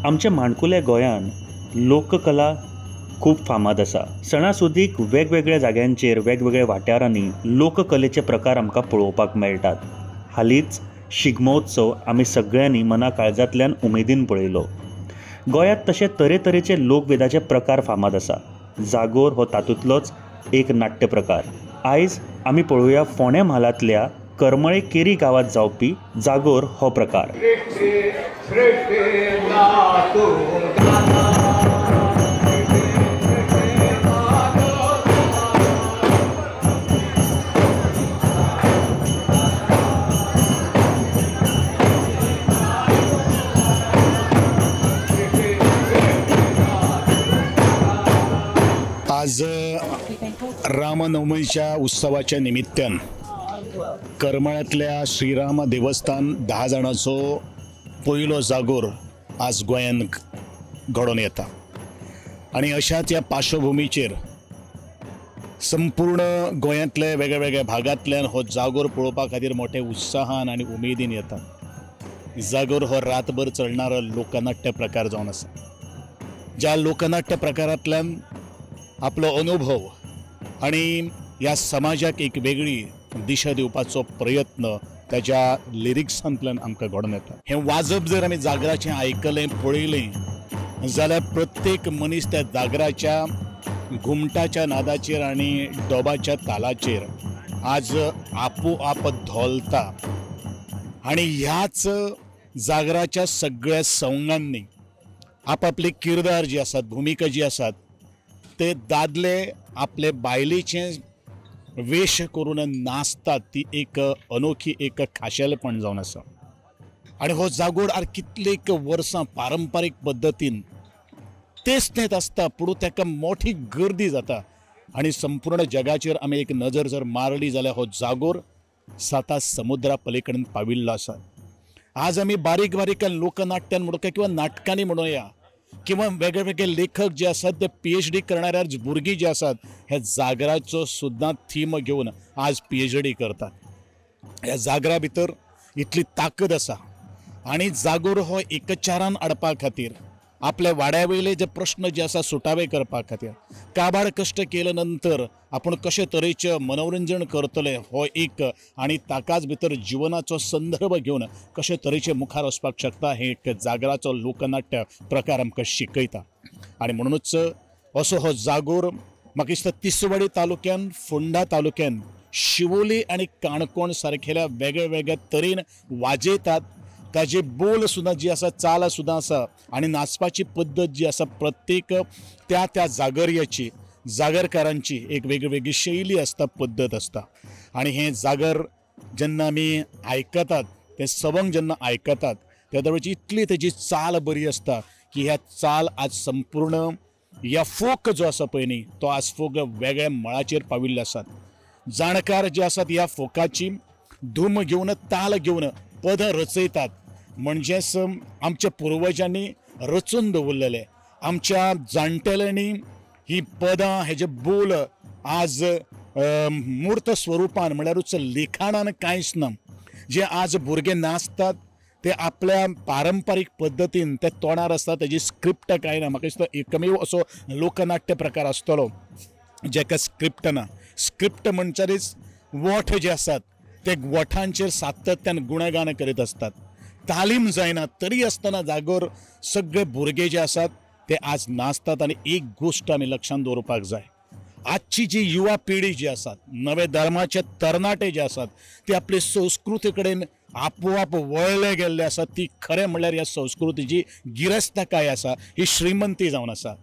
आमच्या माणकुल्या गोंयान लोककला खूब फामाद आसा. सणासुदीक वेगवेगळ्या जाग्यांचेर वेगवेगळ्या वाठारांनी लोककलेचे प्रकार आमकां पळोवपाक मेळटात. हालींच शिगमोत्सव आमी सगळ्यांनी मना काळजांतल्यान उमेदीन पळयलो. गोंयांत तशे तरेतरेचे लोकवेदाचे प्रकार फामाद आसा. जागोर हो तातूंतलोच एक नाट्य प्रकार. आयज आमी पळोवया फोंडें म्हालांतल्या करमळे केरी गांवांत जावपी जागोर हो प्रकार. आज रामनवमीच्या उत्सवाच्या निमित्तान करमळ्यांतल्या श्रीराम देवस्थान 10 जाणांचो पयलो जागोर आज गोंयांत घडोवन येता आनी अशाच ह्या पार्श्वभुमीचेर संपूर्ण गोंयांतले वेगळ्या भागांतल्यान हो जागोर पळोवपा खातीर मोठे उत्साहान आनी उमेदीन येता. जागोर हो रातभर चलणारो लोकनाट्य प्रकार जावन आसा, ज्या लोकनाट्य प्रकारांतल्यान आपलो अनुभव आनी ह्या समाजाक एक वेगळी दिशा दिवपाचो प्रयत्न ताच्या लिरिक्सांतल्यान आमकां घडोवन येता. हें वाजप जर आमी जागराचें आयकलें पळयलें जाल्यार प्रत्येक मनीस त्या जागराच्या घुमटाच्या नादाचेर आनी डोबाच्या तालाचेर आज आपोआप धोलता आनी ह्याच जागराच्या सगळ्या सवंगांनी आपापले किरदार जे आसात, भुमिका जी आसात, ते दादले आपले बायलेचे वेश करून नाचतात, ती एक अनोखी एक खाशेलपण जावन आसा. आनी हो जागोर आर कितलेक वर्सां पारंपारीक पद्दतीन तेच तेच आसता, पूण ताका मोठी गर्दी जाता आनी संपूर्ण जगाचेर आमी एक नजर जर मारली जाल्यार हो जागोर साता समुद्रा पलीकडेन पाविल्लो आसा. आज आमी बारीक बारीक लोकनाट्यान म्हणूया किंवा नाटकांनी म्हणुया किंवा वेगळे वेगळे लेखक जे आसात ते PhD करणाऱ्या भुरगीं जी आसात ह्या जागराचो सुद्दां थीम घेवन आज PhD करतात. ह्या जागरा भितर इतली ताकद आसा आनी जागोर हो एकचारान हाडपा खातीर आपल्या वाड्या वयले जे प्रश्न जे आसा सुटावे करपा खातीर काबाड कश्ट केले नंतर आपूण कशे तरेचें मनोरंजन करतले हो एक आनी ताकाच भितर जिवनाचो संदर्भ घेवन कशे तरेचे मुखार वचपाक शकता हें एक जागराचो लोकनाट्य प्रकार आमकां शिकयता. आनी म्हणूनच असो हो जागोर म्हाका दिसता तिसवाडी तालुक्यान, फोंडा तालुक्यान, शिवोली आनी काणकोण सारकेल्या वेगळ्या वेगळ्या तरेन वाजयतात. ताजे बोल सुद्दां जी आसा, चाल सुद्दां आसा आनी नाचपाची पद्दत जी आसा प्रत्येक त्या त्या जागरयाची, जागरकारांची एक वेगळी वेगळी शैली आसता, पद्दत आसता. आनी हें जागर जेन्ना आमी आयकतात, तें सवंग जेन्ना आयकतात त्या वेळची इतली तेजी चाल बरी आसता की ह्या चाल आज संपूर्ण ह्या फोक जो आसा पळय न्ही तो आज फोक वेगळ्या मळाचेर पाविल्ले आसात. जाणकार जे आसात ह्या फोकाची धूम घेवन, ताल घेवन पदां रचयतात. म्हणजेच आमच्या पुर्वजांनी रचून दवरलेले, आमच्या जाणटेल्यांनी ही पदां, हेजे बोल आज मूर्त स्वरुपान म्हणल्यारूच लिखाणान कांयच ना. जे आज भुरगे नाचतात ते आपल्या पारंपारीक पद्दतीन ते तोंडार आसता, तेजी स्क्रिप्ट कांय ना. म्हाका दिसता एकमेव असो लोकनाट्य प्रकार आसतलो जेका स्क्रिप्ट ना. स्क्रिप्ट म्हणच्यारीच वोठ जे आसात ते गोठांचेर सातत्यान गुणगान करीत आसतात. तालीम जायना तरी आसतना जागोर सगळे भुरगे जे आसात ते आज नाचतात. आनी एक गोश्ट आमी लक्षांत दवरपाक जाय, आजची जी युवा पिढी जी आसात, नवे धर्माचे तरणाटे जे आसात ते आपले संस्कृती कडेन आपोआप वळले गेल्ले आसात. ती खरें म्हणल्यार ह्या संस्कृतीची गिरेस्तकाय आसा, ही श्रीमंती जावन आसा.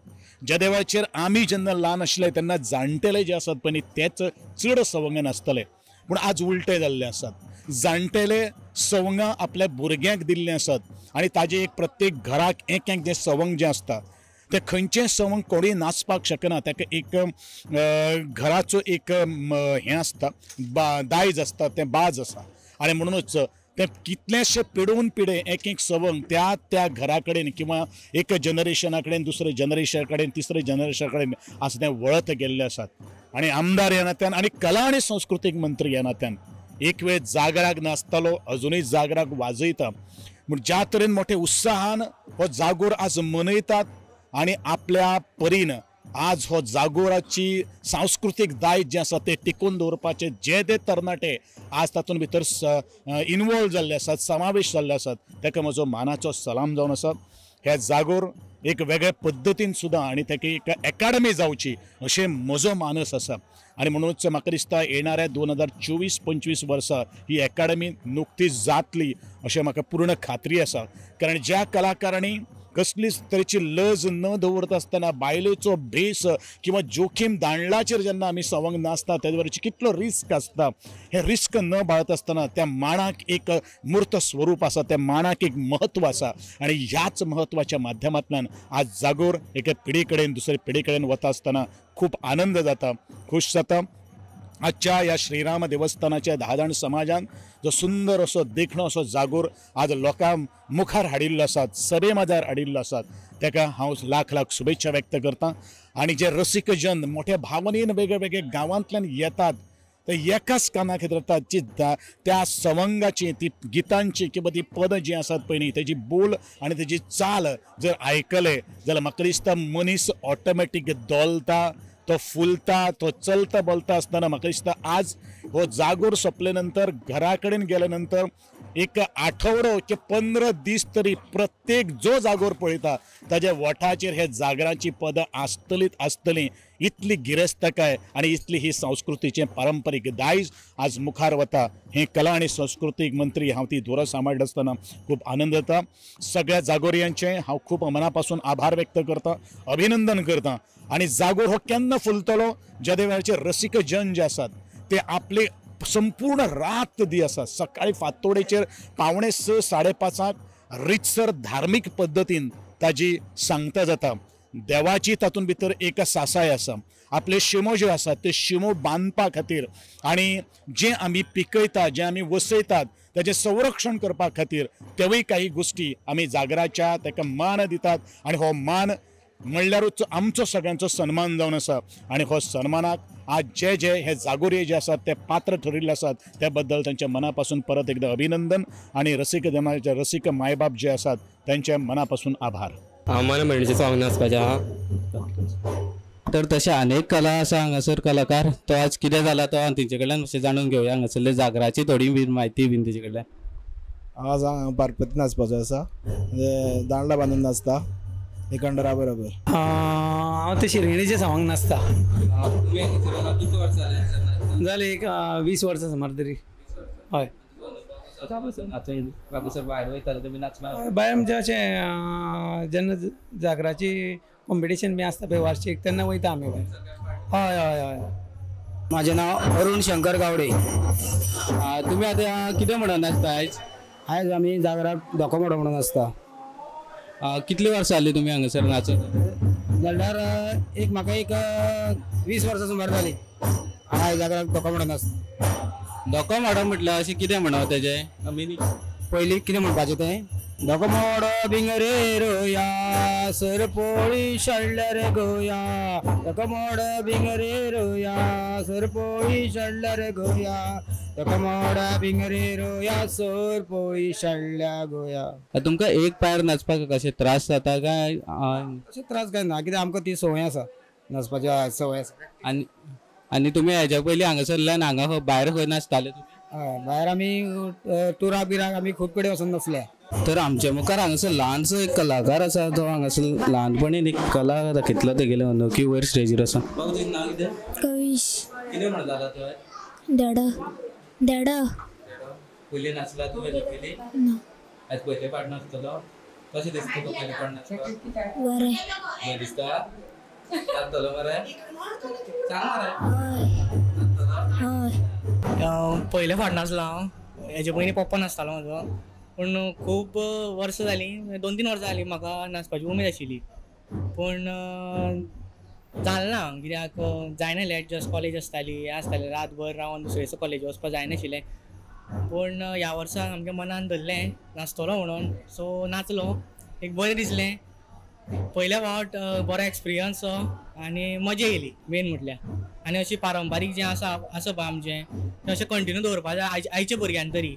ज्या देवाचेर आमी जेन्ना ल्हान आशिल्ले तेन्ना जाणटेले जे आसात पळय तेच चड सवंगां नासतले, पूण आज उलटे जाल्ले आसात. जाणटेले सवंगां आपल्या भुरग्यांक दिल्लीं आसात आनी ताजे एक प्रत्येक घराक एक एक जें सवंग जें आसता तें खंयचें सवंग कोणूय नाचपाक शकना. ताका एक घराचो एक हें आसता, दायज आसता, तें बाज आसा आनी म्हणूनच तें कितलेशे पिडून पिडे एक एक सवंग त्या त्या घरा कडेन किंवा एक जनरेशना कडेन दुसरे जनरेशना कडेन तिसरे जनरेशना कडेन असं तें वळत गेल्लें आसात. आनी आमदार ह्या नात्यान आनी कला आनी संस्कृतीक मंत्री ह्या नात्यान एक वेळ जागराक नाचतालो, अजुनूय जागराक वाजयता. म्हूण ज्या तरेन मोठे उत्साहान हो जागोर आज मनयतात आनी आपल्या परीन आज हो जागोराची सांस्कृतीक दायज जें आसा तें टिकून दवरपाचें जे ते तरणाटे आज तातूंत भितर इनवॉल्व जाल्ले आसात, समावेश जाल्ले आसात, ताका म्हजो मानाचो सलाम जावन आसा. हे जागोर एक वेगळे पद्दतीन सुद्दां आनी ताका एक एकाडमी जावची अशें म्हजो मानस आसा आनी म्हणूनच म्हाका दिसता येणाऱ्या 2024-25 वर्सा ही एकाडमी नुकतीच जातली अशें म्हाका पूर्ण खात्री आसा. कारण ज्या कलाकारांनी कसलीच तरेची लज न दवरता आसतना बायलेचो भेस किंवा जोखीम दांडलाचेर जेन्ना आमी सवंग नाचता तेजे वरची कितलो रिस्क आसता, हे रिस्क न बाळत आसतना त्या माणाक एक मूर्त स्वरूप आसा, त्या माणाक एक म्हत्व आसा आनी ह्याच म्हत्वाच्या माध्यमांतल्यान आज जागोर एके पिढी कडेन दुसरे पिढी कडेन वता आसतना खूब आनंद जाता, खूश जाता. आजच्या ह्या श्रीराम देवस्थानाच्या 10 जाण समाजान जो सुंदर असो देखणो असो जागोर आज लोकां मुखार हाडिल्लो आसात, सभे माजार हाडिल्लो आसात, ताका हांव लाख लाख शुभेच्छा व्यक्त करता. आनी जे रसिकजन मोठ्या भावनेन वेगळे वेगळे गांवांतल्यान येतात ते एकाच कानाक धरतात जी त्या सवंगाची ती गितांची किंवा ती पदां जीं आसात पळय न्ही तेजी बोल आनी तेजी चाल जर आयकले जाल्यार म्हाका दिसता मनीस ऑटोमॅटीक डोलता, तो फुलता, तो चलता बोलता आसतना म्हाका दिसता आज हो जागोर सोंपले नंतर घरा कडेन गेले नंतर एक आठवडो की 15 दीस तरी प्रत्येक जो जागोर पळयता ताज्या वठाचेर हे जागराची पदां आसतलीच आसतली. इतली गिरेस्तकाय आनी इतली ही संस्कृतीचें पारंपरीक दायज आज मुखार वता. हे कला आनी संस्कृतीक मंत्री हांव ती धुरा सांबाळटा आसतना खूब आनंद जाता. सगळ्या जागोरयांचें हांव खूब मना पासून आभार व्यक्त करता, अभिनंदन करता. आनी जागोर हो केन्ना फुलतलो ज्या वेळाचेर रसिक जन जे आसात ते आपले संपूर्ण रात दी आसा सकाळी फांतोडेचेर 5:45 5:45 रितसर धार्मीक पद्दतीन ताजी सांगता जाता. देवाची तातूंत भितर एक सासाय आसा. आपले शिमो ज्यो आसात ते शिमो बांदपा खातीर आनी जें आमी पिकयतात, जें आमी वसयतात ताजें संरक्षण करपा खातीर तेवूय काही गोश्टी आमी जागराच्या ताका मान दितात आनी हो मान म्हणल्यारूच आमचो सगळ्यांचो सन्मान जावन आसा. आनी हो सन्मानाक आज जे जे हे जागोरये जे आसात ते पात्र ठरिल्ले आसात त्या बद्दल तांच्या मना पासून परत एकदा अभिनंदन आनी रसिक जनाचे रसिक मायबाप जे आसात तांच्या मना पासून आभार. हांव मना भयणीचें सॉंग नाचपाचें आहा. तर तशे अनेक कला आसा हांगासर कलाकार, तो आज कितें जाला तो तेंचे कडल्यान मातशें जाणून घेवया. हांगासरले जागराची थोडी बीन म्हायती बीन तेजे कडल्यान. आज हांगा पार्वती नाचपाचो आसा, दांडला बांदून नाचता एकंडरा बरोबर. हांव ते शिरगिणीचें सवंग नाचता जालें एक 20 वर्सां सुमार तरी. हय, भायर म्हणजे अशें जेन्ना जागराची कॉम्पिटिशन बी आसता पळय वार्षीक तेन्ना वयता आमी भायर. हय हय हय. म्हाजें नांव अरुण शंकर गावडे. तुमी आतां कितें म्हणून नाचता आयज? आयज आमी जागराक धोको मोडो म्हणून नाचता. कितली वर्सां जाली तुमी हांगासर नाचत? जाल्यार एक म्हाका एक 20 वर्सां सुमार जाली हांव जागराक धोको मोडो नाचता. धोको मोडो म्हटल्यार अशें कितें म्हणप तेजें मिनींग? पयलीं कितें म्हणपाचें तें? धोको मोडो बिंगरे रोया सरपोळी शडल्या रे गोया, धोको मोडो बिंगरे रोया सरपोळी शडल्या रे गोया, धोको मोडो बिंगरे रोया सरपोळी शडल्या गोया. तुमकां एक पायर नाचपाक कशें त्रास जाता काय? अशें त्रास काय ना, कित्याक आमकां ती संवय आसा नाचपाची संवय आसा. आनी आनी तुमी हेज्या पयलीं हांगासरल्यान हांगा भायर खंय नाचताले तुमी? हय, भायर आमी टुरा बिराक आमी खूब कडेन वचून नाचल्या. तर आमच्या मुखार हांगासर ल्हानसो एक कलाकार आसा, तो हांगासर ल्हानपणीन एक कला दाखयतलो तेगेले अनोखी वयर स्टेजीर आसा. कवीश. कितें म्हणून जाला तुवें? देडो देडो. पयलीं नाचला तूं हेजे पयलीं? ना. आयज पयले फावट नाचतलो? कशें दिसता तुका पयले फावट नाचपाक? बरें. बरें दिसता? नाचतलो मरे? सांग मरे. हय. पयले फावट नाचलो हांव, हेजे पयलीं पप्पा नाचतालो म्हजो, पूण खूब वर्सां जालीं, 2-3 वर्सां जालीं म्हाका नाचपाची उमेद आशिल्ली, पूण जालें ना कित्याक जायनासलें एडजस्ट. कॉलेज आसताली हें आसतालें, रातभर रावन दुसरे दिसा कॉलेजी वचपाक जायनाशिल्लें. पूण ह्या वर्सा सामकें मनान धरलें नाचतलो म्हणून, सो नाचलो, एक बरें दिसलें. पयल्या फावट बरो एक्सपिरियन्स आनी मजा येयली मेन म्हटल्यार. आनी अशी पारंपारीक जें आसा आसा पळय आमचें तें अशें कंटिन्यू दवरपा जाय आयच्या भुरग्यान तरी.